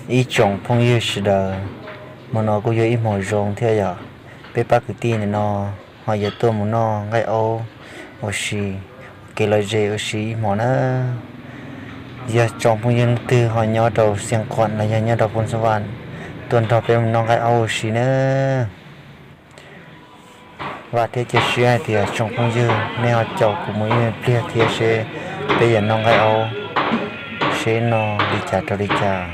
Ib tsoom phooj ywg sawv daws, hmo no kuj yog ib hmo zoo thiab yom. Peb pab kwv tij ntawm no ho yuav tuaj mus noj nqaij aub ua si, ua kev lom zem ua si ib hmo na. Yog tsoom phooj ywg leej twg ho nyob rau Xiav Khuam los yog nyob rau Phoos Xas Vas, tuaj nrog peb mus noj nqaij aub ua si na. Vam thiab cia siab hais tias tsoom phooj ywg nej ho caum kuv mus ib me pliag thiab seb peb yuav noj nqaij aub, seb noj li cas rau li cas,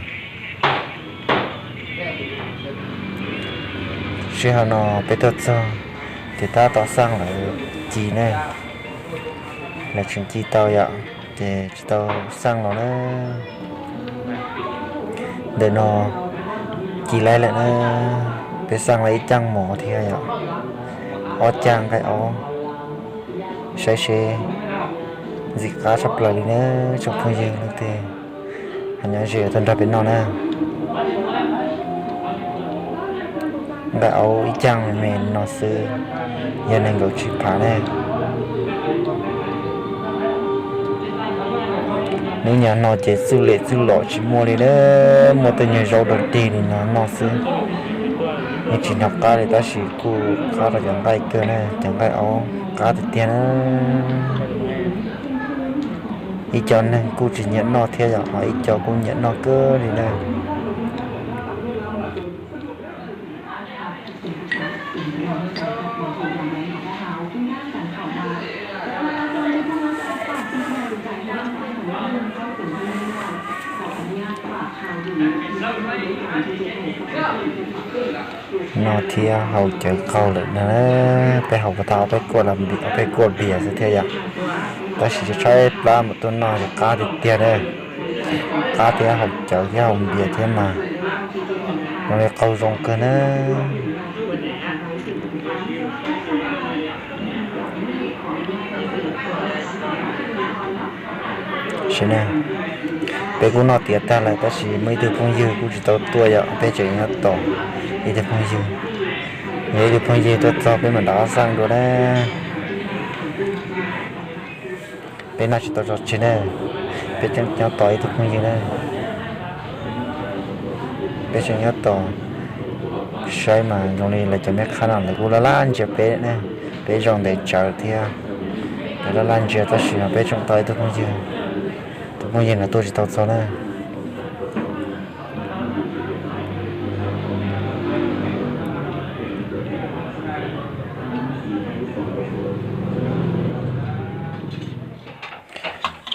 seb ho no peb tuaj txog ces tab tom xaj lawv ci ne, lawv tseem ci tau yom, ces tsis tau xaj los na. Ntawm no ci laib lawm na, peb xaj lawv ib caaj mov thiab yom, ob caag nqaij aub, saib seb ntxim qab tshaj plaws li na. Tsoom phooj ywg leej twg ho nyob ze tuaj nrog peb noj na. Nqaij aub ib caag me me no xwb yog nees nkaum tsib phav ne. Hnub nyoog no ces txuj lem txuj lom tsis muaj li na, muaj tej nyuag zaub dog dig li no noj xwb. Yeej tsis hnov qab li tab sis kuj qab rau cov nqaij kawg na, cov nqaij aub qab tiag tiag na. Ib co neeg kuj tsis nyiam noj thiab yom, ho ib co kuj nyiam noj kawg li na. Noj thiab haus cawv qaug lawm na, peb haus puas tau, peb kuaj, peb kuaj npias xwb thiab yom. Tab sis tshaib plab mus tuaj noj ces qab tiag tiag na, qab thiab haus cawv thiab haus npias thiab mas zoo li qaug zoo kawg na. Peb kuj noj tiav tag lawm tab sis muaj ib tug phooj ywg kuj tsis tau tuaj yom, peb tseem nyob tos ib tug phooj ywg. Yog ib tug phooj ywg tuaj txog peb mam rov qab xaj dua na. Peb noj tsis tau tso tseg na, peb tseem nyob tos ib tug phooj ywg na. Peb tseem nyob tos saib mas zoo li lawv cov me qhab no lawv kuj laj laj ntsia peb ne, peb zaum ntev tsawv thiab, lawv laj laj ntsia tab sis mas peb tseem tos ib tug phooj ywg, tus phooj ywg no tuaj tsis tau txog na.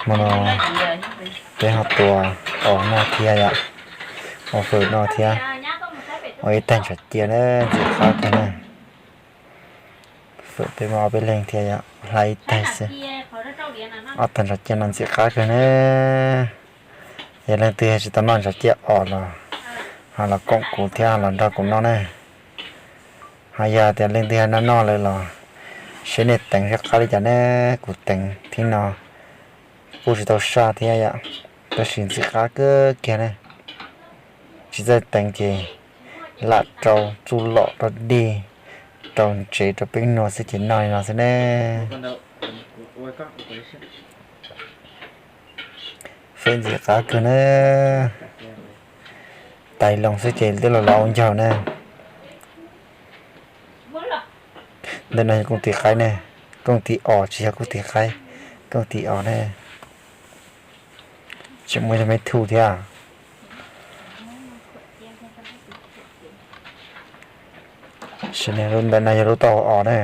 Hmo no peb ho tua os noj thiab yom, ua fawm noj thiab, ua ib tag ntshav cia na, ntxim qab kawg na. Fawm peb muaj ob peb leeg thiab yom, hlais ib tag xwb, ob tag ntshav cia no ntxim qab kawg na. Yog leej twg tsis tau noj ntshav cia os los ho los koom kuv thiab los nrog kuv noj na. Ho yog tias leej twg noj noj lawm los seb nej teev seb qab li cas ne, kuv teev thib no kuj tsis tau saj thiab yom, tab sis ntxim qab kawg kiag ne. Tsis txawj teev ces lam rau txuj lom rau dig, rau ntsev rau peb nua xwb ces noj li no xwb ne. Fawm ntxim qab kawg na. Tais loo xwb ces twb los los ua ncaug na. Ntawm no yog kooj tis qaib ne, kooj tis os tsis yog kooj tis qaib, kooj tis os ne. Tseem muaj ib tug me thuj thiab. Ntawm no yog lub taub hau os ne,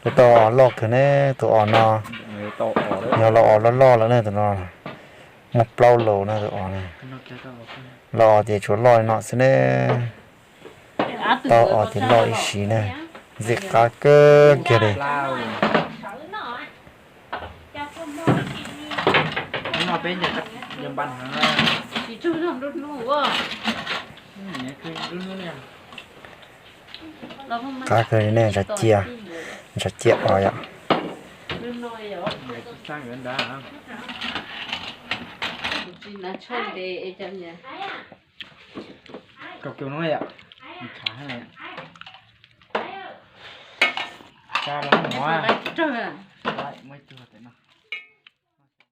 lub taub hau os loj kawg ne, tus os no yog los os loj loj lawm ne, tus no muaj plaub laus na tus os na. Los os ces tsuas loj li no xwb ne. Taub hau os ces loj ib sim ne, ntxim qab kawg kiag li. Qab kawg li ne, ntshav cia, ntshav cia os yom. Muaj ib tug